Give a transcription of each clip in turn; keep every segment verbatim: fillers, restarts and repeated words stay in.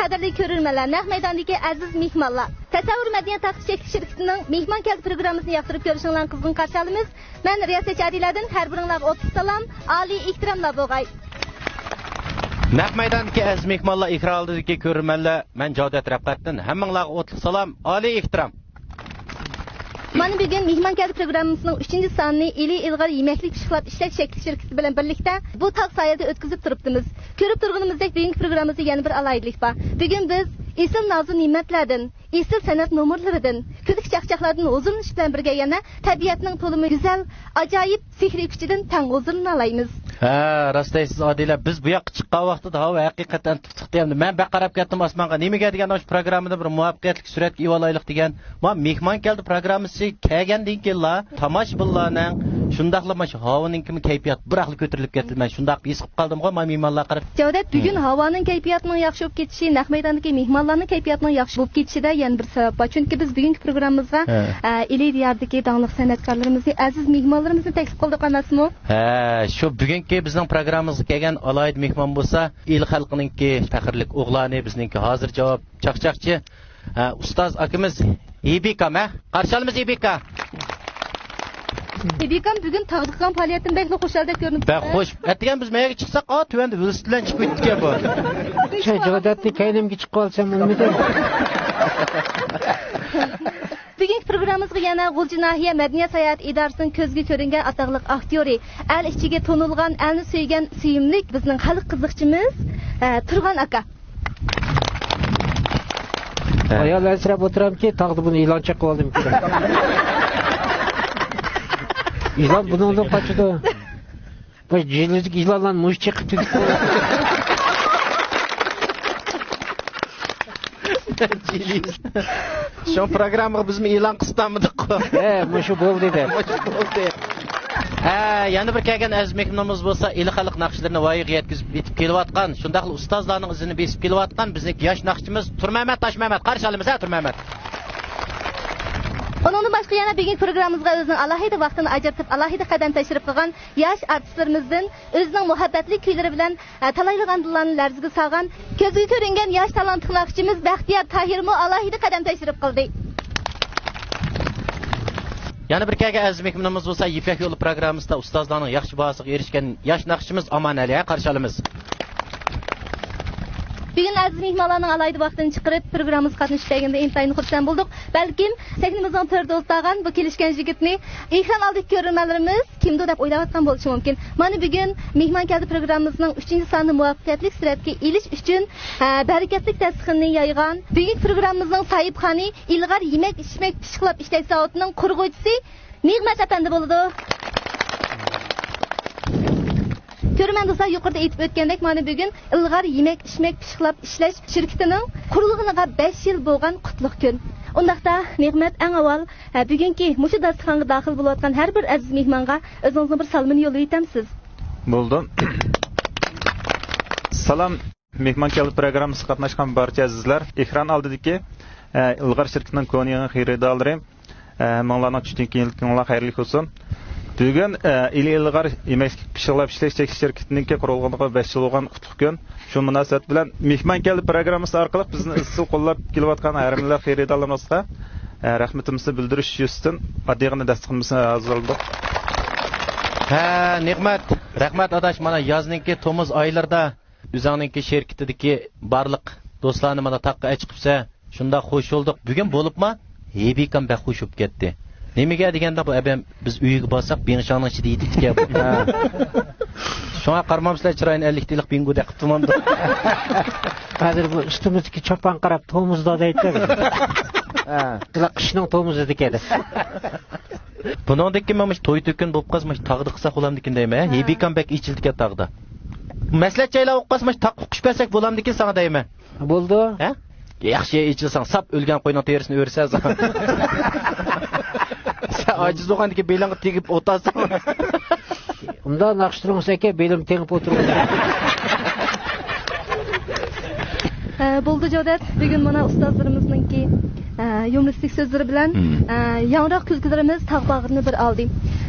قەدىرلىك كۆرۈرمەنلەر، نەق مەيداندىكى ئەزىز مېھمانلار، تەسەۋۋۇر مەدەنىيەت تارقىتىش چەكلىك شىركىتىنىڭ مېھمان كەلدى پروگراممىسىنى ياقتۇرۇپ كۆرۈشۈڭلارنى قىزغىن قارشى ئالىمىز. مەن رىياسەتچى ئادىلەدىن ھەر بىرىڭلارغا ئوتلۇق سالام، ئالىي ئېھتىراملار بولغاي. نەق مەيداندىكى ئەزىز مېھمانلار، ئېكران ئالدىدىكى كۆرۈرمەنلەر، مەن جاۋدەت رەپقەتتىن ھەممىڭلارغا ئوتلۇق سالام، ئالىي ئېھتىرام. مانا بۈگۈن مېھمان كەلدى پروگراممىسىنىڭ ئۈچىنچى سانىنى ئىلى ئىلغار يېمەكلىك پىششىقلاپ ئىشلەش چەكلىك شىركىتى بىلەن بىرلىكتە بۇ تاغ سايىلىدا ئۆتكۈزۈپ تۇرۇپتىمىز. كۆرۈپ تۇرغىنىمىزدەك بۈگۈنكى پروگراممىمىزدا يەنە بىر ئالاھىدىلىك بار. بۈگۈن بىز ئېسىل نازۇ نېمەتلەردىن، ئېسىل سەنئەت نومۇرلىرىدىن، كۈلكە چاقچاقلاردىن ھۇزۇرلىنىش بىلەن بىرگە يەنە تەبىئەتنىڭ تولىمۇ گۈزەل، ئاجايىپ سېھرىي كۈچىدىن تەڭ ھۇزۇرلىنالايمىز. ھە، راست دەيسىز ئادىلە، بىز بۇ ياققا چىققان ۋاقتىدا ھاۋا ھەقىقەتەن تۇتۇق ئەمدى. مەن بەك قاراپ كەتتىم ئاسمانغا. نېمىگە دېگەندە شۇ پروگراممىدا بىر مۇۋەپپەقىيەتلىك سۈرەتكە ئېلىۋالايلىق دېگەن. ما مېھمان كەلدى پروگراممىسى كەلگەندىن كېيىنلا تاماشىبىنلارنىڭ شۇنداقلا مانا شۇ ھاۋانىڭكىمۇ كەيپىياتى بىراقلا كۆتۈرۈلۈپ كەتتى. مەن شۇنداق ھېس قىلىپ قالدىمغۇ ما مېھمانلارغا قاراپ. جاۋدەت، بۈگۈن ھاۋانىڭ كەيپىياتىنىڭ ياخشى بولۇپ كېتىشى، نەق مەيداندىكى مېھمانلارنىڭ كەيپىياتىنىڭ ياخشى بولۇپ كېتىشىدە يەنە بىر سەۋەب بار. چۈنكى بىز بۈگۈنكى پروگراممىمىزغا، ھە، ئە، ئىلى دىيارىدىكى داڭلىق سەنئەتكارلىرىمىزنى، ئەزىز مېھمانلىرىمىزنى تەكلىپ قىلدۇق ئەمەسمۇ؟ ھە، شۇ بۈگۈنكى بىزنىڭ پروگراممىمىزغا كەلگەن ئالاھىدە مېھمان بولسا، ئىلى خەلقىنىڭكى پەخىرلىك ئوغلانى، بىزنىڭكى ھازىر جاۋاب چاقچاقچى، ھە، ئۇستاز ئاكىمىز ھېبىكام، ھە؟ قارشى ئالىمىز ھېبىكا. ھېبىكام بۈگۈن تاغدا قىلغان پائالىيەتتىن بەكلا خۇشال دەپ كۆرۈنۈپ بەك خۇش. ئەتىگەن بىز مەيگە چىقساق، ئا، تۆۋەندە ۋېلىسىپىت بىلەن چىقىپ كېتىپتىكەن بۇ. شۇ جاۋدەتنى كەينىمگە چىقىپ قالسام بولمىدى. بۈگۈنكى پروگراممىمىزغا يەنە غۇلجا ناھىيە مەدەنىيەت ساياھەت ئىدارىسىنىڭ كۆزگە كۆرۈنگەن ئاتاقلىق ئاكتيورى، ئەل ئىچىگە تونۇلغان، ئەلنى سۆيگەن سۆيۈملۈك بىزنىڭ خەلق قىزىقچىمىز، ئە، تۇرغان ئاكا. ھە. ئايال ئەنسىرەپ ئولتۇرامكى، تاغدا بۇنى يىلان چېقىۋالدىمىكىن. يىلان بۇنىڭدىن قاچىدۇ. بۇ جىلىزدىكى يىلانلارنى مۇشۇ چېقىپ تۈگىتىپ قويىدۇ. شۇ پروگراممىغا بىزمۇ ئېلان قىستانمىدۇققۇ. ھە، مۇشۇ بولدى دەپ. مۇشۇ بولدى. ھە، يەنە بىر كەلگەن ئەزىز مېھمىنىمىز بولسا ئىلى خەلق ناخشىلىرىنى ۋايىغا يەتكۈزۈپ ئېيتىپ كېلىۋاتقان، شۇنداقلا ئۇستازلارنىڭ ئىزىنى بېسىپ كېلىۋاتقان بىزنىڭكى ياش ناخشىچىمىز تۇرمەمەت تاشمەمەت. قارشى ئالىمىز، ھە، تۇرمەمەت. ئۇنىڭدىن باشقا يەنە بۈگۈنكى پروگراممىمىزغا ئۆزىنىڭ ئالاھىدە ۋاقتىنى ئاجرىتىپ، ئالاھىدە قەدەم تەشرىپ قىلغان ياش ئارتىسلىرىمىزدىن ئۆزىنىڭ مۇھەببەتلىك كۈيلىرى بىلەن، ئە، تالايلىغان دىللارنى لەرزىگە سالغان، كۆزگە كۆرۈنگەن ياش تالانتلىق ناخشىچىمىز بەختىيار تاھىرمۇ ئالاھىدە قەدەم تەشرىپ قىلدى. يەنە بىر كەلگەن ئەزىز مېھمىنىمىز بولسا يىپەك يولى پروگراممىسىدا ئۇستازلارنىڭ ياخشى باھاسىغا ئېرىشكەن ياش ناخشىچىمىز ئامانئەلى، ھە، قارشى ئالىمىز. بۈگۈن ئەزىز مېھمانلارنىڭ ئالاھىدە ۋاقتىنى چىقىرىپ پروگراممىمىزغا قاتنىشىپ كەلگىنىدىن ئىنتايىن خۇرسەن بولدۇق. بەلكىم سەھنىمىزنىڭ تۆرىدە ئولتۇرغان بۇ كېلىشكەن يىگىتنى ئېكران ئالدىدىكى كۆرۈرمەنلىرىمىز كىمدۇ دەپ ئويلاۋاتقان بولۇشى مۇمكىن. مانا بۈگۈن مېھمان كەلدى پروگراممىمىزنىڭ ئۈچىنچى سانىنى مۇۋەپپەقىيەتلىك سۈرەتكە ئېلىش ئۈچۈن، ھە، بەرىكەتلىك دەستىخىنىنى يايغان، بۈگۈنكى پروگراممىمىزنىڭ ساھىبخانى، ئىلغار يېمەك-ئىچمەك پىششىقلاپ ئىشلەش زاۋۇتىنىڭ قۇرغۇچىسى نېمەت ئەپەندى بولىدۇ. كۆرۈرمەن دوستلار، يۇقىرىدا ئېيتىپ ئۆتكەندەك، مانا بۈگۈن ئىلغار يېمەك-ئىچمەك پىششىقلاپ ئىشلەش شىركىتىنىڭ قۇرۇلغىنىغا بەش يىل بولغان قۇتلۇق كۈن. ئۇنداقتا، نېمەت، ئەڭ ئاۋۋال، ھە، بۈگۈنكى مۇشۇ داستىخانغا داخىل بولۇۋاتقان ھەر بىر ئەزىز مېھمانغا ئۆزىڭىزنىڭ بىر سالىمىنى يوللىۋېتەمسىز؟ بولدى. سالام. مېھمان كەلدى پروگراممىسىغا قاتناشقان بارچە ئەزىزلەر، ئېكران ئالدىدىكى، ئە، ئىلغار شىركىتىنىڭ كۆڭۈل يېقىن خېرىدارلىرى، ئە، ھەممىڭلارنىڭ چۈشتىن كېيىنكى كۈنۈڭلار خەيرلىك بولسۇن. بۈگۈن، ئە، ئىلى ئىلغار يېمەكلىك پىششىقلاپ ئىشلەش چەكلىك شىركىتىنىڭكى قۇرۇلغىنىغا بەش يىل بولغان قۇتلۇق كۈن. شۇ مۇناسىۋەت بىلەن مېھمان كەلدى پروگراممىسى ئارقىلىق بىزنى ئىزچىل قوللاپ كېلىۋاتقان ھەر مىللەت خېرىدارلىرىمىزغا، ئە، رەھمىتىمىزنى بىلدۈرۈش يۈزىسىدىن ئاددىيغىنە دەستىخىنىمىزنى ھازىرلىدۇق. ھە، نېمەت، رەھمەت ئاداش، مانا يازنىڭكى تومۇز ئايلىرىدا ئۆزۈڭنىڭكى شىركىتىدىكى بارلىق دوستلارنى مانا تاغقا ئەچىقىپسەن، شۇنداق خۇش بولدۇق. بۈگۈن بولۇپمۇ ھېبىكام بەك خۇش بولۇپ كەتتى. نېمىگە دېگەندە، بۇ ئەبەم بىز ئۆيگە بارساق بىڭشاڭنىڭ ئىچىدە يېتىپتىكەن بۇ. ھە. شۇڭا قارىمامسىلەر چىرايىنى ئەللىك تىلىق بىڭگودەك قىپتۇ ماندۇ. ھازىر بۇ ئۈستىمىزدىكى چاپان قاراپ تومۇزدا دەيدۇ. ھە. بۇلار قىشنىڭ تومۇزىدىكەن. بۇنىڭدىن كېيىن مەن مۇشۇ توي تۆكۈن بولۇپ قالسا، مۇشۇ تاغدا قىلساق بولامدىكىن دەيمەن، ھە؟ ھېبىكام بەك ئېچىلدىكەن تاغدا. مەسلىھەت جايلاپ قالسا، مۇشۇ تاغقا قوشۇپ بەرسەك بولامدىكىن ساڭا دەيمەن. بولدى. ھە؟ ياخشى ئېچىلساڭ، ساپ ئۆلگەن قوينىڭ تېرىسىنى ئۆرىسەن. سەن ئاجىز بولغاندىكىن بېلىڭغا تېگىپ ئولتۇرساڭ. ئۇنداق ناخشا تۇرغۇزسا ئەكە، بېلىم تېڭىپ ئولتۇرىمەن. ئە، بولدى جاۋدەت، بۈگۈن مانا ئۇستازلىرىمىزنىڭكى، ئە، يۇمۇرىستىك سۆزلىرى بىلەن، مم. ئە، ياڭراق كۈلكىلىرىمىز تاغ باغرىنى بىر ئالدى.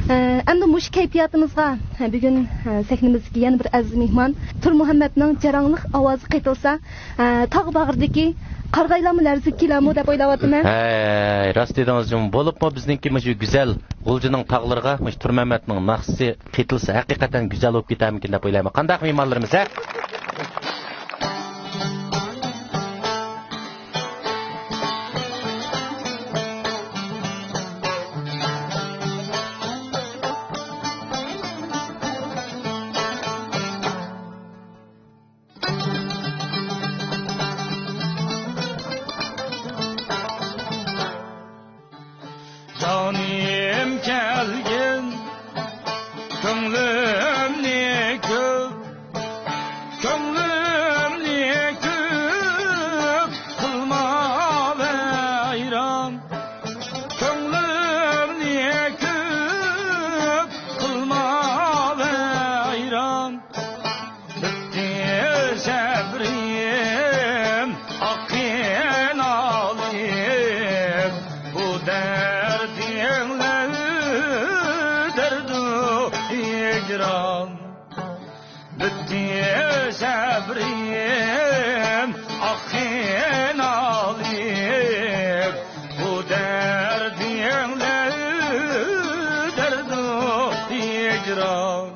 ئە، ئەمدى مۇشۇ كەيپىياتىمىزغا، ھە، بۈگۈن، ھە، سەھنىمىزدىكى يەنە بىر ئەزىز مېھمان تۇر مۇھەممەتنىڭ جاراڭلىق ئاۋازى قېتىلسا، ھە، تاغ باغرىدىكى قارىغايلارمۇ لەرزىگە كېلەرمۇ دەپ ئويلاۋاتىمەن. ھەي، راست دېدىڭىز جۇمۇ. بولۇپمۇ بىزنىڭكى مۇشۇ گۈزەل غۇلجىنىڭ تاغلىرىغا مۇشۇ تۇر مۇھەممەتنىڭ ناخشىسى قېتىلسا، ھەقىقەتەن گۈزەل بولۇپ كېتەرمىكىن دەپ ئويلايمەن. قانداق مېھمانلىرىمىز، ھە؟ جانىم كەلگىن، كۆڭلۈمنى كۆپ، كۆڭلۈمنى كۆپ قىلما ۋەيران، كۆڭلۈمنى كۆپ قىلما ۋەيران. بىتتى سەبرىم، ئاققىن ئالىپ، بۇ دەردىڭلار دەردۇ ھىجران. بىتتى سەبرىم، ئاققىن ئالىپ، بۇ دەردىڭلار دەردۇ ھىجران.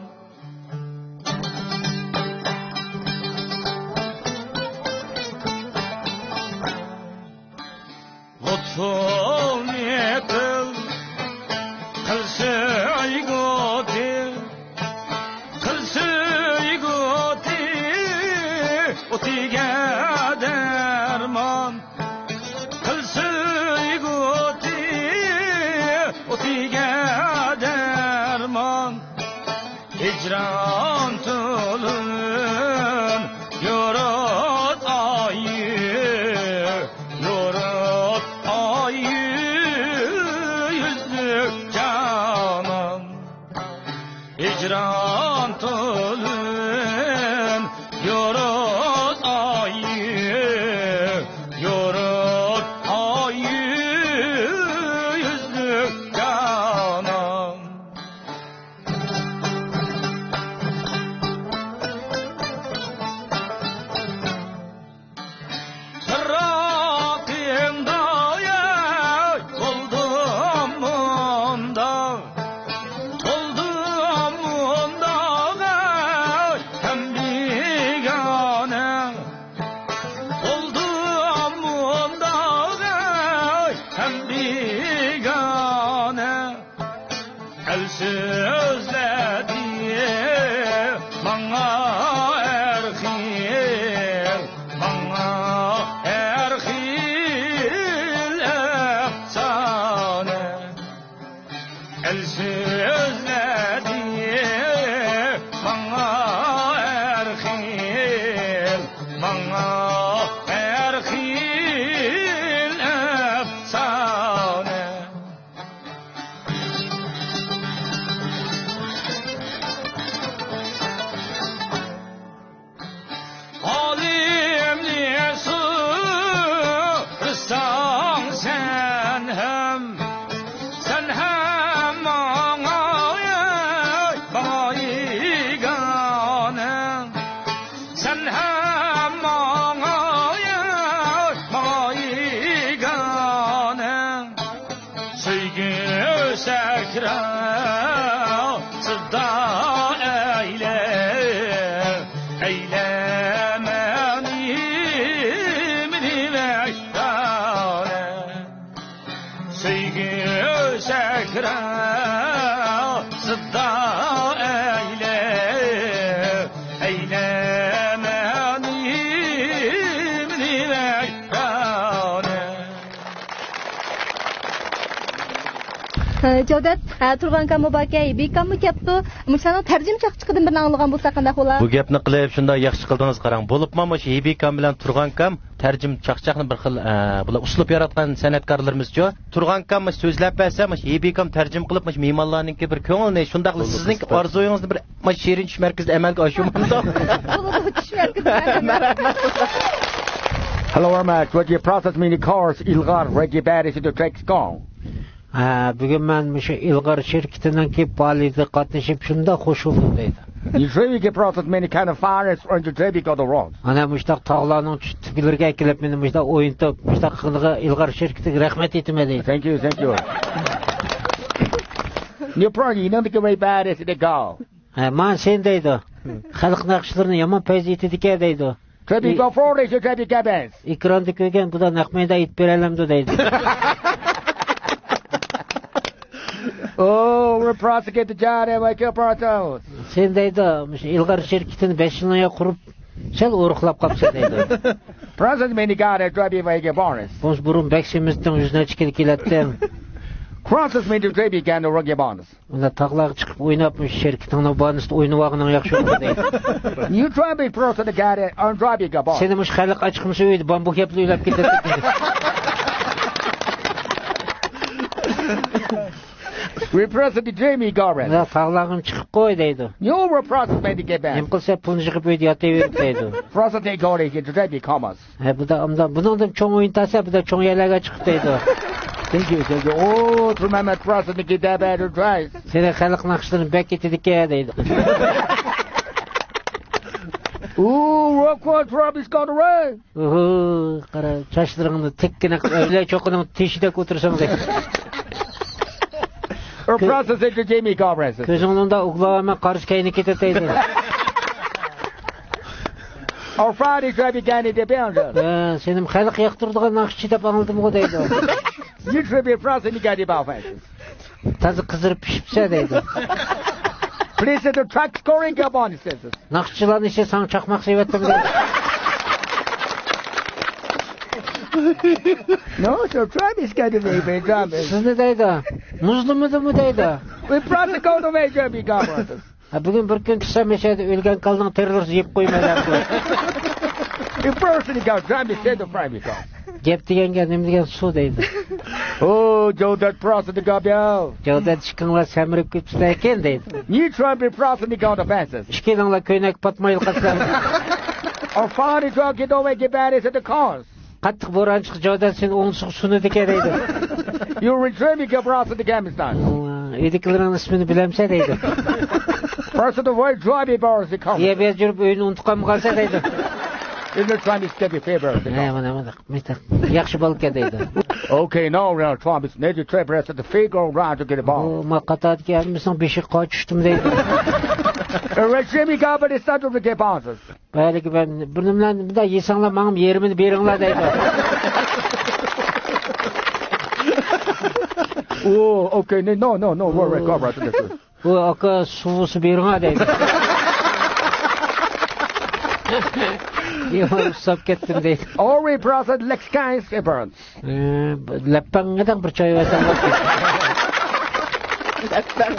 لۇتپۇڭنى قىل، قىل سۆيگۈ ئوتى، قىل سۆيگۈ ئوتى، ئوتىگە دەرمان، قىل سۆيگۈ ئوتى، ئوتىگە دەرمان. ھىجران تولۇن يورۇت ئايى، يورۇت ئايى يۈزلۈك جانان. ھىجران تولۇن يورۇت ئايى، يورۇت ئايى يۈزلۈك جانان. پىراقىڭدا، ئەي، بولدۇم مۇنداق، بولدۇم مۇنداق، ئەي، ھەم بىگانە، بولدۇم مۇنداق، ئەي، ھەم بىگانە. ئەل سۆزلىدى ماڭا ھەر خىل، ماڭا ھەر خىل ئەپسانە. ئەل سۆزلىدى ماڭا ھەر خىل، ماڭا ھەر خىل ئەپسانە. ھالىمنى سورىساڭ سەن ھەم، سەن ھەم ماڭا، ماڭا يېگانە. سەن ھەم ماڭا، ماڭا يېگانە. سۆيگۈ سەھراسىدا ئەيلە، ئەيلە مېنى، مېنى ۋەيرانە. سۆيگۈ سەھراسىدا ئەيلە، ئەيلە مېنى، مېنى ۋەيرانە. ھە، جەۋدەت، ھە، تۇرغان ئاكام مۇبارەك، ھېبىكاممۇ كەپتۇ. مۇشۇلارنىڭ تەرجىمە چاقچىقىدىن بىرنى ئاڭلىغان بولساق قانداق بولا؟ بۇ گەپنى قىلىپ شۇنداق ياخشى قىلدىڭىز، قاراڭ. بولۇپمۇ مۇشۇ ھېبىكام بىلەن تۇرغان ئاكام تەرجىمە چاقچاقنى بىر خىل، ئە، بۇلار ئۇسلۇب ياراتقان سەنئەتكارلىرىمىزچۇ. تۇرغان ئاكام مۇشۇ سۆزلەپ بەرسە، مۇشۇ ھېبىكام تەرجىمە قىلىپ، مۇشۇ مېھمانلارنىڭكى بىر كۆڭلىنى، شۇنداقلا سىزنىڭكى ئارزۇيىڭىزنى بىر مۇشۇ شېرىن چۈش مەركىزىدە ئەمەلگە ئاشۇرمامدۇ؟ بولىدۇ، چۈش مەركىزىدە. مەرھەمەت. Hello, I'm at Reggae Process Mini Cars, Ilgar, Reggae Bad is the track's gone. ھە، بۈگۈن مەن مۇشۇ ئىلغار شىركىتىنىڭكى پائالىيىتىگە قاتنىشىپ شۇنداق خوش بولدۇم دەيدۇ. You truly get proud of many kind of fires on the J B Gordon Road. ئانا مۇشۇنداق تاغلارنىڭ تۈ-، تۈگلىرىگە ئەكېلىپ مېنى مۇشۇنداق ئوينىتىپ، مۇشۇنداق قىلغىنىغا ئىلغار شىركىتىگە رەھمەت ئېيتىمەن دەيدۇ. Thank you, thank you. You probably know the way bad is the go. ھە، مانا سېنى دەيدۇ. خەلق ناخشىلىرىنى يامان پەيز ئېيتىدىكەن دەيدۇ. Traffic ئى-، go forward، traffic happens. ئېكراندا كۆرگەن بۇدا نەق مەيدان ئېيتىپ بېرەلەمدۇ دەيدۇ. Oh, we're prosecuted, Johnny, we kill ourselves. سەن دەيدۇ، مۇشۇ ئىلغار شىركىتىنى بەش يىلدىن يا قۇرۇپ، سەل ئورۇقلاپ قاپسەن دەيدۇ. Process many got a traffic we get bonus. بۇنىسى بۇرۇن بەك سېمىزتىڭ، يۈز نەچچە كىلو كېلەتتىڭ. Process many traffic and the rocket bonus. ئۇندا تاغلارغا چىقىپ ئويناپ، مۇشۇ شىركىتىڭنىڭ بانىسىدا ئوينىۋالغىنىڭ ياخشى بولدى دەيدۇ. You try be pro to the guy that I'm driving a boss. سېنى مۇشۇ خەلق ئاچقۇمسا ئۆيدە بامبۇك يەپلا ئۆيلەپ كېتەتتى. We process the dreamy government. يا، تاغلارغىمۇ چىقىپ قوي دەيدۇ. You were process made to get back. نېمە قىلسا پۇلنى يىغىپ ئۆيدە ياتىۋېرىپ دەيدۇ. Process they go to get the dreamy commerce. ھە، بۇدا ئۇنداق، بۇنىڭدىن چوڭ ئوينىتاسەن، بۇدا چوڭ يەرلەرگە چىقىپ دەيدۇ. Thank you, thank you. Oh, to remember process to get that better try. سېنىڭ خەلق ناخشىلىرىنى بەك ئېيتىدىكەن دەيدۇ. Ooh, rock was rubbish got away. ئوھو، قارا، چاچلىرىڭنى تىككىنە قىلىپ، ئۆلە چوققىنىڭ تېشىدەك ئولتۇرساڭ دەيدۇ. Or process it to Jamie Conferences. كۆزۈڭنىڭ دا ئۇگلاۋالماي قارىسى كەينى كېتەتەيدۇ. Or Friday drive you down in the building. ھە، سېنىڭ خەلق ياقتۇرىدىغان ناخشىچى دەپ ئاڭلىدىمغۇ دەيدۇ. You should be processing you got your mouth. تازا قىزىرىپ پىشىپسەن دەيدۇ. Please to track scoring up on it says. ناخشىچىلارنى ئىچى ساڭا چاقماق سېۋەتتىم دەيدۇ. No, so try this kind of thing, man. سىزنى دەيدۇ. مۇزلىمىدىمۇ دەيدۇ. We brought the cold away, Jamie Conferences. ھە، بۈگۈن بىر كۈن پىشسام، مەشەدە ئۆلگەن كالىنىڭ تېرىلىرىسى يەپ قويماي دەپ. In person, you got Jamie said the prime you got. گەپ دېگەنگە نېمە دېگەن سۇ دەيدۇ. Oh, Joe, that process the gabel. جودەت ئىشىكىڭلار سەمرىپ كېتىپسىلەركەن دەيدۇ. You try be process the got offenses. ئىككىلىڭلار كۆينەككە پاتمايلا قالسىلەر. Or find it, you get away, get bad, is it the cause? قاتتىق بوران چىقسا، جودەت سېنى ئوڭدىسىغا سۇنىدىكەن دەيدۇ. You return me, get process the game is done. ئۆيدىكىلىرىڭنىڭ ئىسمىنى بىلەمسەن دەيدۇ. First of all, drive me, boris, the car. يەپ يۈرۈپ ئۆينى ئۇنتۇپ قالمىغانسەن دەيدۇ. In the time is get your favor, the ھە، car. مانا، مانا. مىتىق. ياخشى بالىكەن دەيدۇ. Okay, now we are trying to need to try press the figure round to get a ball. بۇ ما قاتاردىكى ھەممىسىنىڭ بېشىغا قاچا چۈشتىمۇ دەيدۇ. Regime government is not to get bosses. بەلكى مەن بۇنى بىلەن بۇنداق يېسەڭلار، ماڭىمۇ يېرىمىنى بېرىڭلار دەيدۇ. Oh, okay, no, no, no, no, worry, cover to the truth. بۇ ئاكا سۇ بولسا بېرىڭە دەيدۇ. يامان ئۇسساپ كەتتىم دەيدۇ. Or we process Lex Guys Evans. ئى، لەپپەڭگە دەڭ بىر چاي بەرسەڭ بولدى.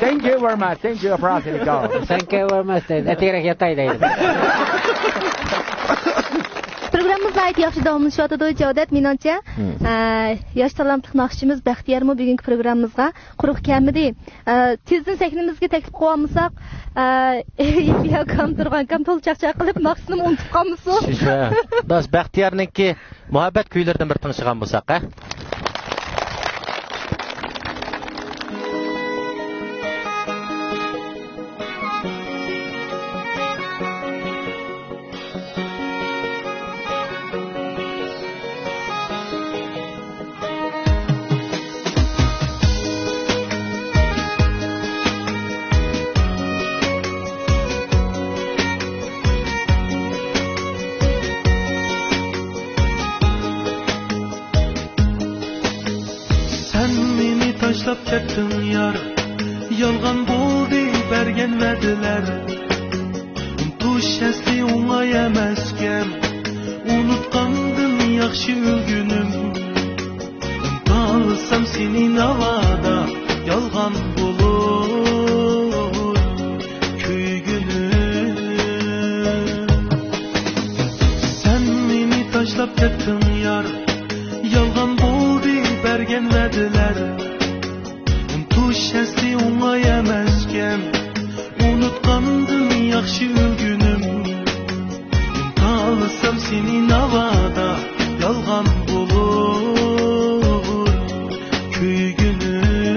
Thank you very much. Thank you, Prophet God. Thank you very much دەيدۇ. ئەتىگەنرەك ياتاي دەيدۇ. پروگراممىمىز ناھايىتى ياخشى داۋاملىشىۋاتىدۇ، جەۋدەت، مېنىڭچە. ھىم. ئە، ياش تالانتلىق ناخشىچىمىز بەختىيارمۇ بۈگۈنكى پروگراممىمىزغا قۇرۇق كەلمىدى. ئە، تېزدىن سەھنىمىزگە تەكلىپ قىلىۋالمىساق، ئە، ئېلى ئاكام، تۇرغان ئاكام تولا چاقچاق قىلىپ، ناخشىسىنىمۇ ئۇنتۇپ قالمىسۇن. شۇ، شۇ. بەس، بەختىيارنىڭكى مۇھەببەت كۈيلىرىدىن بىر تىڭشىغان بولساق، ھە؟ سەن مېنى تاشلاپ كەتتىڭ يار، يالغان بولدى بەرگەن ۋەدىلەر. ئۇنتۇش ئەسلى ئوڭاي ئەمەسكەن، ئۇنتۇشقاندىن ياخشى ئۆلگىنىم. ئۇنتالىسام سېنى ناۋادا، يالغان بولۇر كۆيگىنىم. سەن مېنى تاشلاپ كەتتىڭ يار، يالغان بولدى بەرگەن ۋەدىلەر. ئۇنتۇش ئەسلى ئوڭاي ئەمەسكەن، ئۇنتۇشقاندىن ياخشى ئۆلگىنىم. ئۇنتالىسام سېنى ناۋادا، يالغان بولۇر كۆيگىنىم.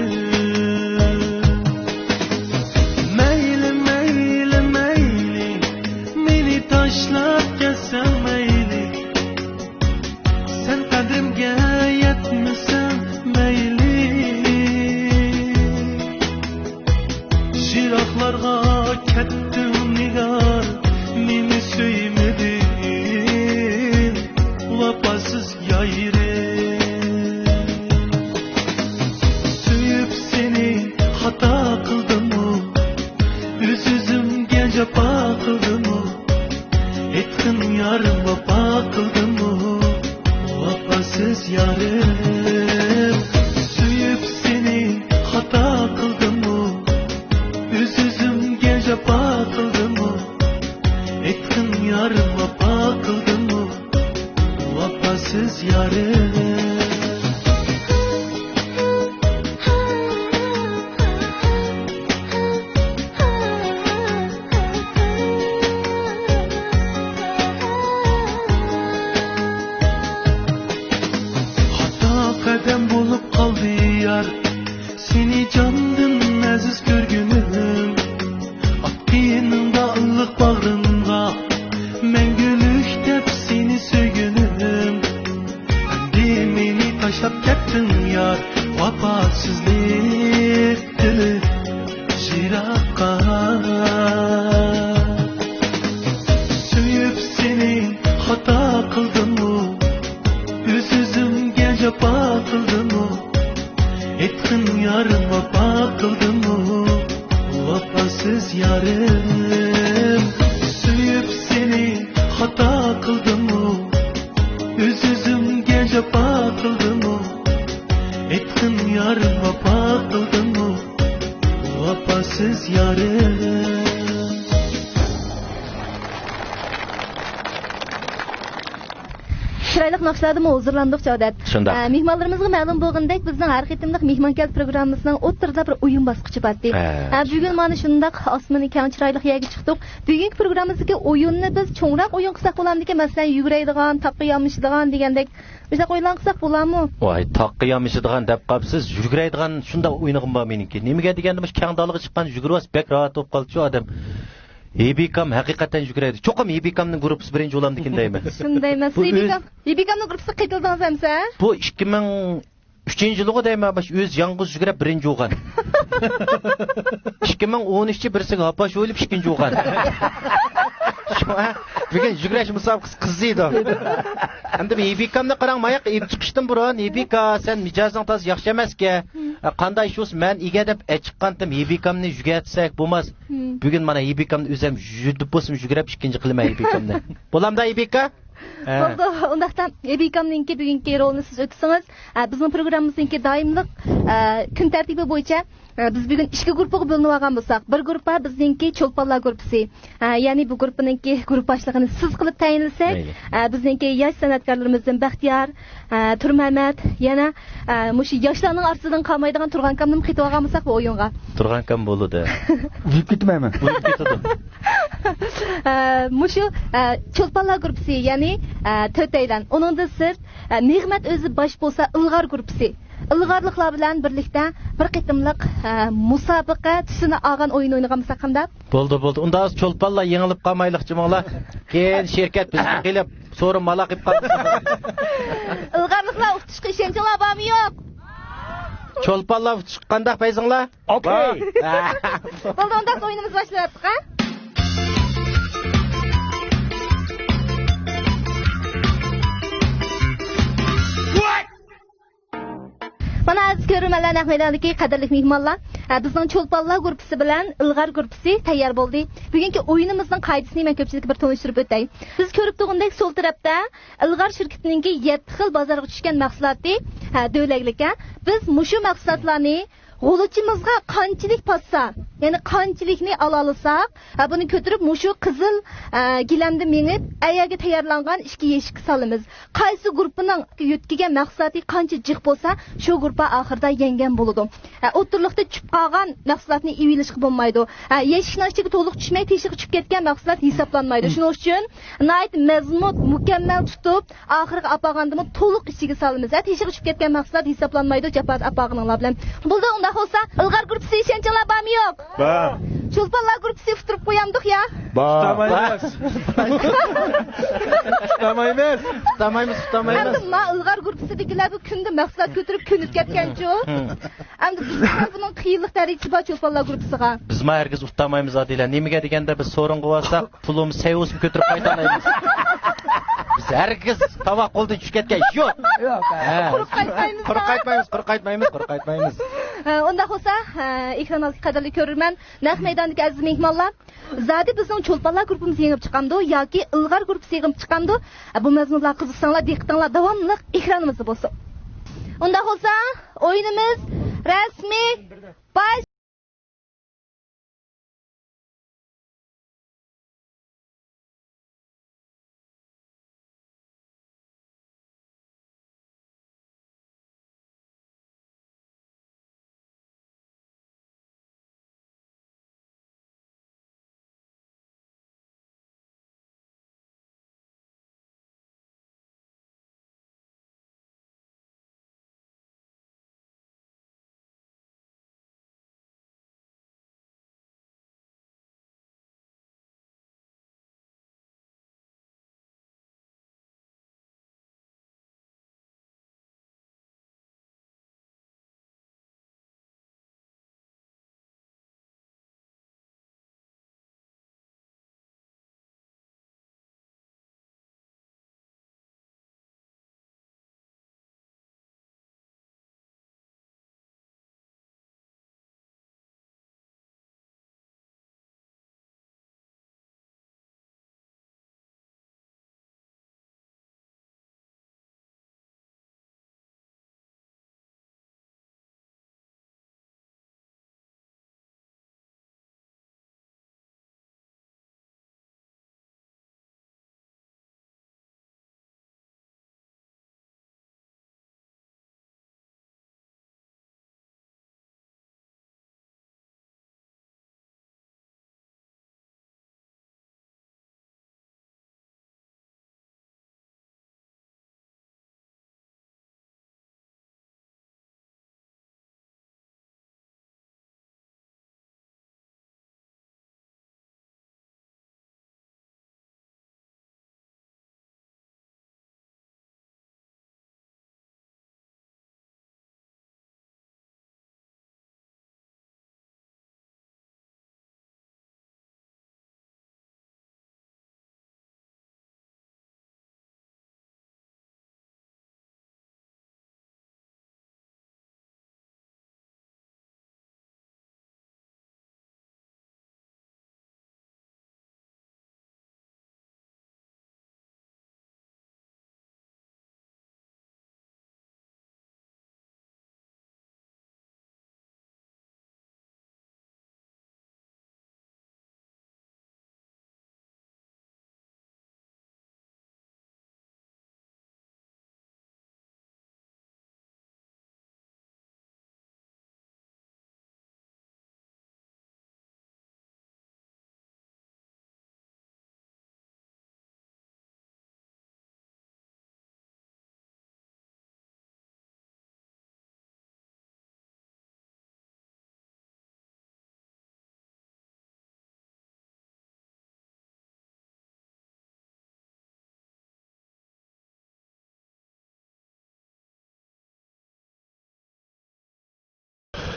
ۋاپاسىزلىق قىلىپ يىراققا، سۆيۈپ سېنى خاتا قىلدىممۇ، ئۆز-ئۆزۈمگە جاپا قىلدىممۇ، ئېيتقىن يارىم، ۋاپا قىلدىممۇ، ۋاپاسىز يارىم. سۆيۈپ سېنى خاتا قىلدىممۇ، ئۆز-ئۆزۈمگە جاپا قىلدىممۇ، ئېيتقىن يارىم، ۋاپا قىلدىممۇ، ۋاپاسىز يارىم. چىرايلىق ناخشىلاردىنمۇ ھۇزۇرلاندۇق، جاۋدەت. شۇنداق. ئە، مېھمانلىرىمىزغا مەلۇم بولغىنىدەك، بىزنىڭ ھەر قېتىملىق مېھمانكەل پروگراممىمىزنىڭ ئوتتۇرىدا بىر ئويۇن باسقۇچى بارتتى. ھە، ھە، بۈگۈن شۇنداق. مانا شۇنداق ئاسمىنى كەڭ، چىرايلىق يەرگە چىقتۇق. بۈگۈنكى پروگراممىمىزدىكى ئويۇننى بىز چوڭراق ئويۇن قىلساق بولامدىكىن؟ مەسىلەن، يۈگۈرەيدىغان، تاغقا يامىشىدىغان دېگەندەك. مۇشۇنداق ئويۇنلارنى قىلساق بولامۇ؟ ۋاي، تاغقا يامىشىدىغان دەپ قاپسىز، يۈگۈرەيدىغان شۇنداق ئوينىغۇم بار مېنىڭكى. نېمىگە دېگەندە، مۇشۇ كەڭ دالىغا چىققان يۈگۈرۈۋالسا بەك راھەت بولۇپ قالىدۇ شۇ ئادەم. ھېبىكام ھەقىقەتەن يۈگۈرەيدۇ. چوقۇم ھېبىكامنىڭ گۇرۇپپىسى بىرىنچى بولامدىكىن دەيمەن. شۇنداق دەيمەن. بۇ ئۆز ھېبىكام، ھېبىكامنىڭ گۇرۇپپىسىغا قېتىلدىڭىز ئەمسە؟ بۇ ئىككى مىڭ ئۈچىنچى يىلىغۇ دەيمەن، باش ئۆزى يالغۇز يۈگۈرۈپ بىرىنچى بولغان. ئىككى مىڭ ئون ئۈچتە بىرسىگە ھاپاش ئويۇلۇپ ئىككىنچى بولغان. شۇڭا بۈگۈن يۈگۈرۈش مۇسابىقىسى قىزىيدۇ. ئەمدى بۇ ھېبىكامنى قاراڭ، ماياق ئېيىپ چىقىشتىن بۇرۇن، ھېبىكا، سەن مىجەزىڭ تازا ياخشى ئەمەسكەن. قانداق ئىش بولسا مەن ئىگە دەپ ئەچىققانتىم، ھېبىكامنى يۈگەتسەك بولماس. بۈگۈن مانا ھېبىكامنى ئۆزۈم يۈدۈپ بولسىمۇ يۈگۈرۈپ ئىككىنچى قىلىمەن ھېبىكامنى. بولامدا ھېبىكا؟ ھە. بولدى، ئۇنداقتا ھېبىكامنىڭكى بۈگۈنكى رولىنى سىز ئۆتىسىڭىز، ئە، بىزنىڭ پروگراممىمىزنىڭكى دائىملىق، ئە، كۈن تەرتىپى بويىچە، ئە، بىز بۈگۈن ئىككى گۇرۇپپىغا بۆلۈنۈۋالغان بولساق، بىر گۇرۇپپا بىزنىڭكى چولپانلار گۇرۇپپىسى، ئە، يەنى بۇ گۇرۇپپىنىڭكى گۇرۇپپا باشلىقىنى سىز قىلىپ تەيىنلىسەك، مەيلى. ئە، بىزنىڭكى ياش سەنئەتكارلىرىمىزدىن بەختىيار، ئە، تۇرمەمەت، يەنە، ئە، مۇشۇ ياشلارنىڭ ئارىسىدىن قالمايدىغان تۇرغانكامنىمۇ قېتىۋالغان بولساق بۇ ئويۇنغا. تۇرغانكام بولىدۇ. ئۇيۇپ كېتىمەن مەن. ئۇيۇپ كېتىدۇ. ئە، مۇشۇ، ئە، چولپانلار گۇرۇپپىسى، يەنى، ئە، تۆتەيلەن. ئۇنىڭدىن سىرت، ئە، نېمەت ئۆزى باش بولسا ئىلغار گۇرۇپپىسى. ئىلغارلىقلار بىلەن بىرلىكتە بىر قېتىملىق، ئە، مۇسابىقە تۈسىنى ئالغان ئويۇن ئوينىغان بولساق قانداق؟ بولدى، بولدى. ئۇنداق چولپانلار يېڭىلىپ قالمايلىقچى ماڭلا. كېيىن شىركەت بىزنى قىلىپ، سورۇن مالاق قىلىپ قالمىسۇن. ئىلغارلىقلار ئۇتۇشقا ئىشەنچىڭلار بارمۇ يوق؟ چولپانلار ئۇتۇشقا قانداق پەيزىڭلار؟ ئوكەي. بولدى، ئۇنداق ئويۇنىمىز باشلىۋەتتۇق، ھە؟ مانا، ئەزىز كۆرۈرمەنلەر، نەق مەيداندىكى قەدىرلىك مېھمانلار، ھە، بىزنىڭ چولپانلار گۇرۇپپىسى بىلەن ئىلغار گۇرۇپپىسى تەييار بولدى. بۈگۈنكى ئويۇنىمىزنىڭ قائىدىسىنى مەن كۆپچىلىككە بىر تونۇشتۇرۇپ ئۆتەي. بىز كۆرۈپ تۇرغىنىدەك، سول تەرەپتە ئىلغار شىركىتىنىڭكى يەتتە خىل بازارغا چۈشكەن مەھسۇلاتى، ھە، دۆلەكلىككەن. بىز مۇشۇ مەھسۇلاتلارنى غۇلىچىمىزغا قانچىلىك پاتسا، يەنى قانچىلىكنى ئالالىساق، ھە، بۇنى كۆتۈرۈپ مۇشۇ قىزىل، ھە، گىلەمدە مېڭىپ، ئەيەرگە تەييارلانغان ئىككى يەشىككە سالىمىز. قايسى گۇرۇپپىنىڭ يۆتكىگەن مەھسۇلاتى قانچە جىق بولسا، شۇ گۇرۇپپا ئاخىرىدا يەڭگەن بولىدۇ. ھە، ئوتتۇرىلىقتا چۈشۈپ قالغان مەھسۇلاتنى ئېلىۋېلىشقا بولمايدۇ. ھە، يەشىكنىڭ ئىچىگە تولۇق چۈشمەي، تېشىغا چۈشۈپ كەتكەن مەھسۇلات ھېسابلانمايدۇ. شۇنىڭ ئۈچۈن ناھايىتى مەزمۇت، مۇكەممەل تۇتۇپ، ئاخىرىغا ئاپارغاندىمۇ تولۇق ئىچىگە سالىمىز. ھە، تېشىغا چۈشۈپ كەتكەن مەھسۇلات ھېسابلانمايدۇ، جاپا ئاپارغىنىڭلار بىلەن. بولدى، ئۇنداق بولسا، ئىلغار گۇرۇپپىسى ئىشەنچىڭلار بارمۇ يوق؟ بار. چولپانلار گۇرۇپپىسى ئۇتتۇرۇپ قويامدۇق يا؟ بار. ئۇتتۇرمايمىز. ئۇتتۇرمايمىز. ئۇتتۇرمايمىز، ئۇتتۇرمايمىز. ئەمدى ما ئىلغار گۇرۇپپىسىدىكىلەر بۇ كۈندە مەھسۇلات كۆتۈرۈپ كۆنۈپ كەتكەنچۇ؟ ھىم. ئەمدى بىزنىڭ بۇنىڭ قىيىنلىق دەرىجىسى بار چولپانلار گۇرۇپپىسىغا. بىزمۇ ھەرگىز ئۇتتۇرمايمىز، ئادىلە. نېمىگە دېگەندە، بىز سورۇنغا بارساق، پۇلىمۇ سەۋىسىمۇ كۆتۈرۈپ قايتالايمىز. بىز ھەرگىز تاۋاق قولدىن چۈشۈپ كەتكەن ئىش يوق. يوق. ھە. قۇرۇق قايتمايمىز. قۇرۇق قايتمايمىز، قۇرۇق قايتمايمىز، قۇرۇق قايتمايمىز. ھە، ئۇنداق بولسا، ھە، ئېكران ئالدىدىكى قەدىرلىك كۆرۈرمەن، نەق مەيداندىكى ئەزىز مېھمانلار، زادى بىزنىڭ چولپانلار گۇرۇپپىمىز يېڭىپ چىقامدۇ ياكى ئىلغار گۇرۇپپىسى يېڭىپ چىقامدۇ؟ بۇ مەزمۇنلارغا قىزىقساڭلار، دىققىتىڭلار داۋاملىق ئېكرانىمىزدا بولسۇن. ئۇنداق بولسا، ئويۇنىمىز رەسمىي باش.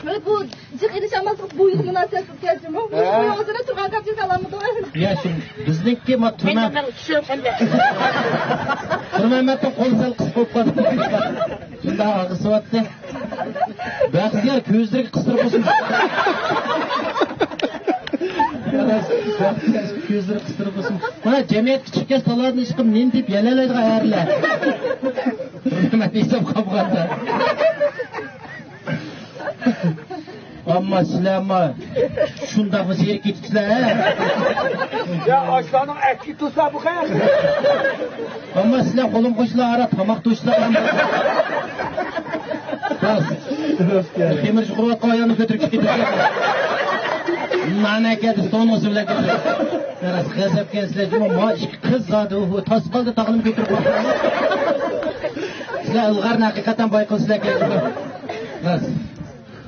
مانا بۇ جىق ئېلىش ئامال قىلىپ بويىغا مۇناسىۋەتلىك گەپمۇ؟ ھە. بۇ ئۆزىنى تۇرغان گەپنى ئالامدۇ؟ يا، شۇ بىزنىڭكى ما تۈرمە، تۈرمەمەتنىڭ قولى سەل قىسقا بولۇپ قالدى. شۇنداق ئاغرىسىۋاتتى. بەختىيار كۆزلىرىگە قىستۇرۇپ قويسۇن. كۆزلىرى قىستۇرۇپ قويسۇن. مانا جەمئىيەتكە چىققاچ تالادىن ئىشقىپ نېمە دەپ يەلەيدىغان ئەرلەر. تۈرمەمەت ھېساب قالغاندا. ئەمما سىلەرمۇ شۇنداقمۇ زېرىكىپ كېتىپسىلەر، ھە؟ يا، ئاشلارنىڭ ئەكى تۇرسا بۇ قەيەر؟ ئەمما سىلەر قولۇم قوشلا ئارا تاماق توشلا. راست. خېمىر چۇقۇرۇۋاتقان ئايالنى كۆتۈرۈپ كېتىپسىلەر. نان ئەكەلدى، سونۇسى بىلەن كېتىپ. راست، غەزەپ كەلسىلەر، جۇمۇ، ما ئىككى قىز زادى، ئۇ تاسبالدا تاغلىنى كۆتۈرۈپ باققان. سىلەر ئىلغارنى ھەقىقەتەن بايقىسىلەر كەلدى. راست.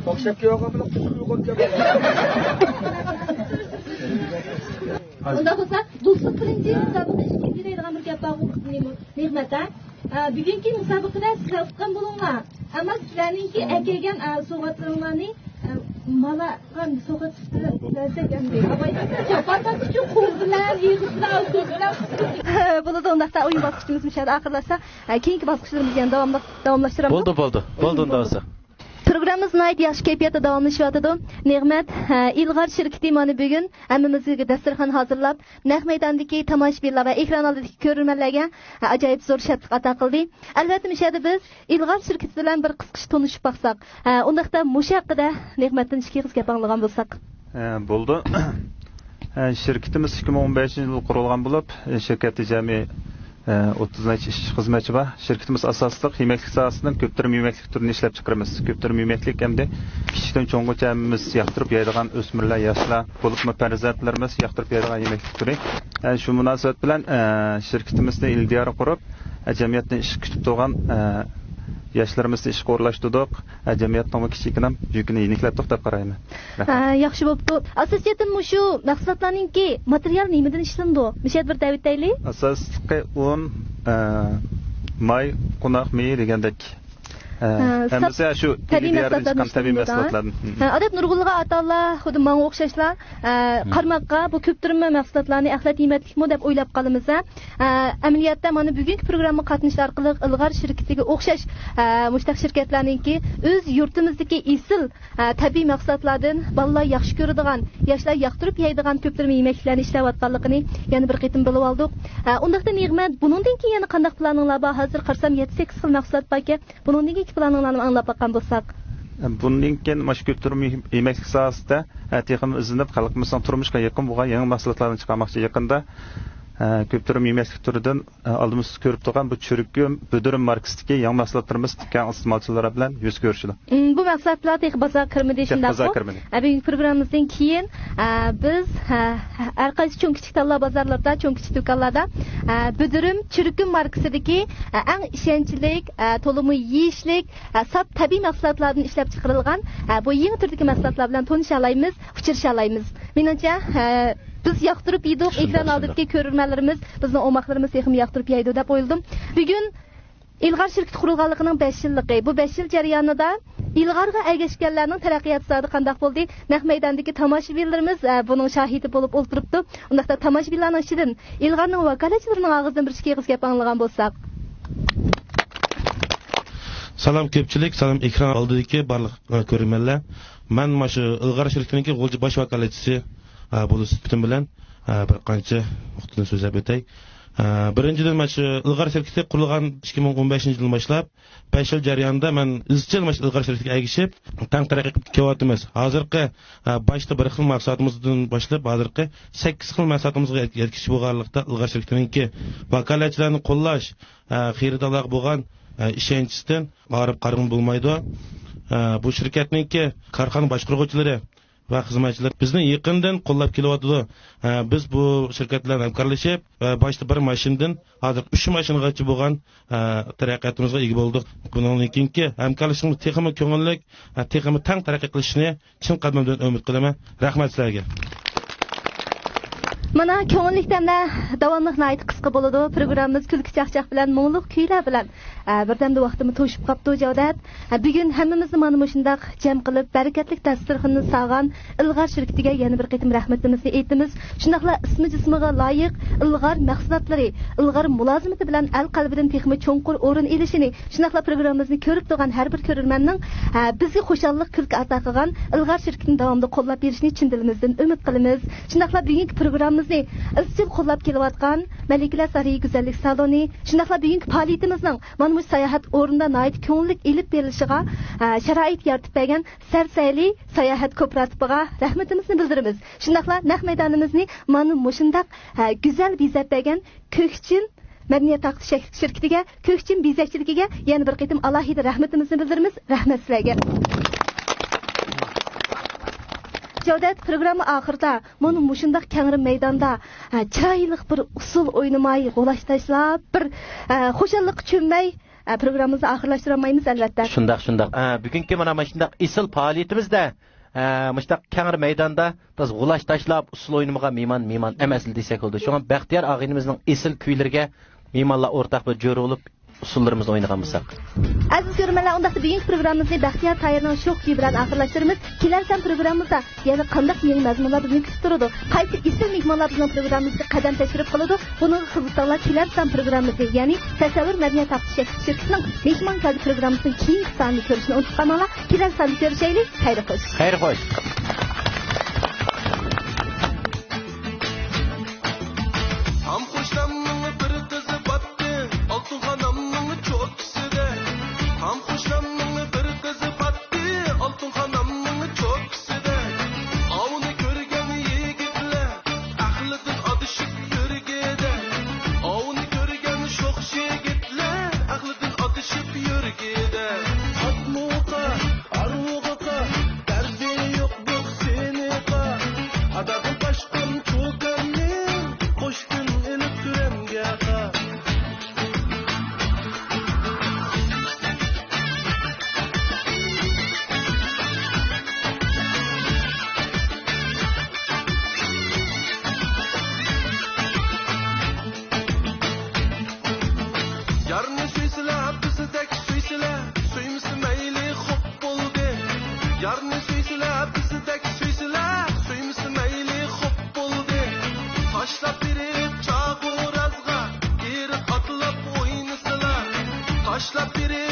ئوخشاپ كېلىۋالغان بىلەن قۇسۇپ يوقاپ كەلگەن. ئۇنداق بولسا، دوستلۇق بىرىنچى، مۇسابىقە ئىككىنچى دەيدىغان بىر گەپ بارغۇ، نېمە، نېمەت، ھە؟ ئە، بۈگۈنكى مۇسابىقىدە سىلەر ئۇتقان بولۇڭلار. ئەمما سىلەرنىڭكى ئەكەلگەن، ئە، سوۋغاتلىرىڭلارنى، ئە، مالاغا سوۋغات سۈپىتىدە بەرسەك ئەمدى. ئاۋاي، جاپا تارتقۇچۇ قول بىلەن، ئېغىز بىلەن، كۆز بىلەن. بولىدۇ، ئۇنداقتا ئويۇن باسقۇچىمىز مۇشۇ يەردە ئاخىرلاشسا، ئە، كېيىنكى باسقۇچلىرىمىزنى يەنە داۋاملىق، داۋاملاشتۇرامدۇ؟ بولدى، بولدى. بولدى، ئۇنداق بولسا. پروگراممىمىز ناھايىتى ياخشى كەيپىياتتا داۋاملىشىۋاتىدۇ. نېمەت، ھە، ئىلغار شىركىتى مانا بۈگۈن ھەممىمىزگە دەستۇرخان ھازىرلاپ، نەق مەيداندىكى تاماشىبىنلار ۋە ئېكران ئالدىدىكى كۆرۈرمەنلەرگە، ھە، ئاجايىپ زور شادلىق ئاتا قىلدى. ئەلۋەتتە، مۇشۇ يەردە بىز ئىلغار شىركىتى بىلەن بىر قىسقىچە تونۇشۇپ باقساق، ھە، ئۇنداقتا مۇشۇ ھەققىدە نېمەتتىن ئىككى ئېغىز گەپ ئاڭلىغان بولساق. ھە، بولدى. ھە، شىركىتىمىز ئىككى مىڭ ئون بەشىنچى يىلى قۇرۇلغان بولۇپ، شىركەتتە جەمئىي ئوتتۇز نەچچە ئىشچى خىزمەتچى بار. شىركىتىمىز ئاساسلىق يېمەكلىك ساھەسىدىن كۆپتۈرلىمە يېمەكلىك تۈرىنى ئىشلەپ چىقىرىمىز. كۆپتۈرلىمە يېمەكلىك ئەمدى كىچىكتىن چوڭغىچە ھەممىمىز ياقتۇرۇپ يەيدىغان ئۆسمۈرلەر، ياشلار، بولۇپمۇ پەرزەنتلىرىمىز ياقتۇرۇپ يەيدىغان يېمەكلىك تۈرى. ئە، شۇ مۇناسىۋەت بىلەن، ئە، شىركىتىمىزنى ئىلى دىيارى قۇرۇپ، ئە، جەمئىيەتنى ئىشقا كۈتۈپ تۇرغان، ئە، ياشلىرىمىزنى ئىشقا ئورۇنلاشتۇردۇق. ئە، جەمئىيەتنىڭمۇ كىچىككىنە يۈكىنى يېنىكلەتتۇق دەپ قارايمەن. رەھمەت. ئە، ياخشى بوپتۇ. ئاساسىي جەھەتتىن مۇشۇ مەھسۇلاتلارنىڭكى ماتېرىيالى نېمىدىن ئىشلىنىدۇ؟ مۇشۇ يەردە بىر دەۋېتەيلى. ئاساسلىقى ئۇن، ئە، ماي، قوناق مېيى دېگەندەك. ئە، ھە، ھەممىسى ساپ شۇ تەبىئىي مەھسۇلاتلاردىن ئىشلىنىدۇ. تەبىئىي مەھسۇلاتلاردىن. ھە، ئادەتتە نۇرغۇنلىغان ئاتا-ئانىلار خۇددى ماڭا ئوخشاشلا، ئە، قارىماققا بۇ كۆپتۈرلىمە مەھسۇلاتلارنى ئەخلەت يېمەكلىكمۇ دەپ ئويلاپ قالىمىز، ھە. ئە، ئەمەلىيەتتە مانا بۈگۈنكى پروگرامما قاتنىشىشى ئارقىلىق ئىلغار شىركىتىگە ئوخشاش، ئە، مۇشۇنداق شىركەتلەرنىڭكى ئۆز يۇرتىمىزدىكى ئېسىل، ئە، تەبىئىي مەھسۇلاتلاردىن بالىلار ياخشى كۆرىدىغان، ياشلار ياقتۇرۇپ يەيدىغان كۆپتۈرلىمە يېمەكلىكلەرنى ئىشلەۋاتقانلىقىنى يەنە بىر قېتىم بىلىۋالدۇق. ئە، ئۇنداقتا نېمەت، بۇنىڭدىن كېيىن يەنە قانداق پىلانىڭلار بار؟ ھازىر قارىسام يەتتە سەككىز خىل مەھسۇلات باركەن. بۇنىڭدىن كېيىنكى پىلانىڭلارنى ئاڭلاپ باققان بولساق. بۇندىن كېيىن مانا شۇ كۆپتۈرلىمە يېمەكلىك ساھەسىدە، ئە، تېخىمۇ ئىزدىنىپ، خەلقىمىزنىڭ تۇرمۇشىغا يېقىن بولغان يېڭى مەھسۇلاتلارنى چىقارماقچى يېقىندا. ئە، كۆپتۈرلىمە يېمەكلىك تۈرىدىن، ئە، ئالدىمىز كۆرۈپ تۇرغان بۇ چۈرۈكۈم، بۈدۈرۈم ماركىسىدىكى يېڭى مەھسۇلاتلىرىمىز كەڭ ئىستېمالچىلار بىلەن يۈز كۆرۈشىدۇ. مم، بۇ مەھسۇلاتلار تېخى بازارغا كىرمىدى، تېخى شۇنداقمۇ؟ بازارغا كىرمىدى. ئە، بۈگۈنكى پروگراممىمىزدىن كېيىن، ئە، بىز، ئە، ھەر قايسى چوڭ-كىچىك تاللا بازارلىرىدا، چوڭ-كىچىك دۇكانلاردا، ئە، بۈدۈرۈم، چۈرۈكۈم ماركىسىدىكى، ئە، ئەڭ ئىشەنچلىك، ئە، تولىمۇ يېيىشلىك، ئە، ساپ تەبىئىي مەھسۇلاتلاردىن ئىشلەپ چىقىرىلغان، ئە، بۇ يېڭى تۈردىكى مەھسۇلاتلار بىلەن تونۇشالايمىز، ئۇچرىشالايمىز. مېنىڭچە، ئە، بىز ياقتۇرۇپ يېدۇق، شۇنداق، ئېكران شۇنداق. ئالدىدىكى كۆرۈرمەنلىرىمىز، بىزنىڭ ئوماقلىرىمىز تېخىمۇ ياقتۇرۇپ يەيدۇ دەپ ئويلىدىم. بۈگۈن ئىلغار شىركىتى قۇرۇلغانلىقىنىڭ بەش يىللىقى. بۇ بەش يىل جەريانىدا ئىلغارغا ئەگەشكەنلەرنىڭ تەرەققىياتى زادى قانداق بولدى؟ نەق مەيداندىكى تاماشىبىنلىرىمىز، ئە، بۇنىڭ شاھىتى بولۇپ ئولتۇرۇپتۇ. ئۇنداقتا تاماشىبىنلارنىڭ ئىچىدىن ئىلغارنىڭ ۋاكالەتچىلىرىنىڭ ئاغزىدىن بىر ئىككى ئېغىز گەپ ئاڭلىغان بولساق. سالام كۆپچىلىك، سالام ئېكران ئالدىدىكى بارلىق، ئە، كۆرۈرمەنلەر. مەن مانا شۇ ئىلغار شىركىتىنىڭكى غۇلجا باش ۋاكالەتچىسى، ئە، بولۇش سۈپىتىم بىلەن، ئە، بىر قانچە نۇقتىنى سۆزلەپ ئۆتەي. ئە، بىرىنچىدىن، مانا شۇ ئىلغار شىركىتى قۇرۇلغان ئىككى مىڭ ئون بەشىنچى يىلدىن باشلاپ، بەش يىل جەريانىدا مەن ئىزچىل مانا شۇ ئىلغار شىركىتىگە ئەگىشىپ، تەڭ تەرەققىي قىلىپ كېلىۋاتىمىز. ھازىرقى، ئە، باشتا بىر خىل مەھسۇلاتىمىزدىن باشلاپ، ھازىرقى سەككىز خىل مەھسۇلاتىمىزغا يەت-، يەتكۈزۈش بولغانلىقتا، ئىلغار شىركىتىنىڭكى ۋاكالەتچىلەرنى قوللاش، ئە، خېرىدارلارغا بولغان، ئە، ئىشەنچىسىدىن ئايرىپ قارىغىلى بولمايدۇ. ئە، بۇ شىركەتنىڭكى كارخانا باشقۇرغۇچىلىرى ۋە خىزمەتچىلەر بىزنى يېقىندىن قوللاپ كېلىۋاتىدۇ. ئە، بىز بۇ شىركەت بىلەن ھەمكارلىشىپ، ئە، باشتا بىر ماشىنىدىن ھازىر ئۈچ ماشىنىغىچە بولغان، ئە، تەرەققىياتىمىزغا ئىگە بولدۇق. بۇنىڭدىن كېيىنكى ھەمكارلىشىشىمىز تېخىمۇ كۆڭۈللۈك، ئە، تېخىمۇ تەڭ تەرەققىي قىلىشىنى چىن قەلبىمدىن ئۈمىد قىلىمەن. رەھمەت سىلەرگە. مانا، كۆڭۈللۈك دەملەر داۋاملىق ناھايىتى قىسقا بولىدۇ. پروگراممىمىز كۈلكە چاقچاق بىلەن، مۇڭلۇق كۈيلەر بىلەن، ئە، بىردەمدە ۋاقتىمۇ توشۇپ قاپتۇ، جەۋدەت. ئە، بۈگۈن ھەممىمىزنى مانا مۇشۇنداق جەم قىلىپ، بەرىكەتلىك داستۇرخىنىنى سالغان ئىلغار شىركىتىگە يەنە بىر قېتىم رەھمىتىمىزنى ئېيتىمىز. شۇنداقلا ئىسمى جىسمىغا لايىق ئىلغار مەھسۇلاتلىرى، ئىلغار مۇلازىمىتى بىلەن ئەل قەلبىدىن تېخىمۇ چوڭقۇر ئورۇن ئېلىشىنى، شۇنداقلا پروگراممىمىزنى كۆرۈپ تۇرغان ھەر بىر كۆرۈرمەننىڭ، ئە، بىزگە خۇشاللىق، كۈلكە ئاتا قىلغان ئىلغار شىركىتىنى داۋاملىق قوللاپ بېرىشىنى چىن دىلىمىزدىن ئۈمىد قىلىمىز. شۇنداقلا بۈگۈنكى پروگراممىمىزنى ئىزچىل قوللاپ كېلىۋاتقان مەلىكىلەر سارىيى گۈزەللىك سالونى، شۇنداقلا بۈگۈنكى پائالىيىتىمىزنىڭ مانا مۇشۇ ساياھەت ئورنىدا ناھايىتى كۆڭۈللۈك ئېلىپ بېرىلىشىغا، ئە، شارائىت يارىتىپ بەرگەن سەرسەيلى ساياھەت كوپىراتىپىغا رەھمىتىمىزنى بىلدۈرىمىز. شۇنداقلا نەق مەيدانىمىزنى مانا مۇشۇنداق، ئە، گۈزەل بېزەپ بەرگەن كۆكچىن مەدەنىيەت تارقىتىش شەك-، شىركىتىگە، كۆكچىن بېزەكچىلىكىگە يەنە بىر قېتىم ئالاھىدە رەھمىتىمىزنى بىلدۈرىمىز. رەھمەت سىلەرگە. جەۋدەت، پروگرامما ئاخىرىدا مانا مۇشۇنداق كەڭرى مەيداندا، ھە، چىرايلىق بىر ئۇسسۇل ئوينىماي، غۇلاچ تاشلاپ، بىر، ھە، خۇشاللىققا چۆممەي، ھە، پروگراممىمىزنى ئاخىرلاشتۇرالمايمىز، ئەلۋەتتە. شۇنداق، شۇنداق. ھە، بۈگۈنكى مانا مۇشۇنداق ئېسىل پائالىيىتىمىزدە، ھە، مۇشۇنداق كەڭرى مەيداندا بىز غۇلاچ تاشلاپ، ئۇسسۇل ئوينىمىغان مېھمان، مېھمان ئەمەسلا دېسەك بولىدۇ. شۇڭا بەختىيار ئاغىنىمىزنىڭ ئېسىل كۈيلىرىگە مېھمانلار ئورتاق بىر جۆر بولۇپ، ئۇسسۇللىرىمىزنى ئوينىغان بولساق. ئەزىز كۆرۈرمەنلەر، ئۇنداقتا بۈگۈنكى پروگراممىمىزنى بەختىيار تاھىرنىڭ شوخ كۈيى بىلەن ئاخىرلاشتۇرىمىز. كېلەر سان پروگراممىمىزدا يەنە قانداق يېڭى مەزمۇنلار بىزنى كۈتۈپ تۇرىدۇ؟ قايسى ئېسىل مېھمانلار بىزنىڭ پروگراممىمىزغا قەدەم تەشرىپ قىلىدۇ؟ بۇنىڭغا قىزىقساڭلار، كېلەر سان پروگراممىمىزنى، يەنى تەسەۋۋۇر مەدەنىيەت تارقىتىش شىركىتىنىڭ مېھمانكەلدى پروگراممىسىنىڭ كېيىنكى سانىنى كۆرۈشنى ئۇنتۇپ قالماڭلار. كېلەر ساندا كۆرۈشەيلى. خەير خوش. خەير خوش. خامخۇشلامنىڭ بىر قىزى باتتى، ئالتۇنخانامنىڭ چوكىسىدە. خامخۇشلامنىڭ بىر قىزى باتتى، ئالتۇنخانامنىڭ چوكىسىدە. ئاۋۇنى كۆرگەن يىگىتلەر ئەقلىدىن ئادىشىپ يۈرگىدە. ئاۋۇنى كۆرگەن شوخ يىگىتلەر ئەقلىدىن ئادىشىپ يۈرگىدە. ئاتمۇقا، ئارۋىغىقا، دەردى يوق بۇ سېنىقا. ئاداقىم قاچقان چوكاننى قوشتىن ئېلىپ تۆرەمگە قا. يارنى سۆيسىلە، بىزدەك سۆيسىلە، سۆيمىسە مەيلى خوپ بولدى. يارنى سۆيسىلە، بىزدەك سۆيسىلە، سۆيمىسە مەيلى خوپ بولدى. تاشلاپ بېرىپ چاغۇرازغا، ئېرىق ئاتلاپ ئوينىسىلا. تاشلاپ بېرىپ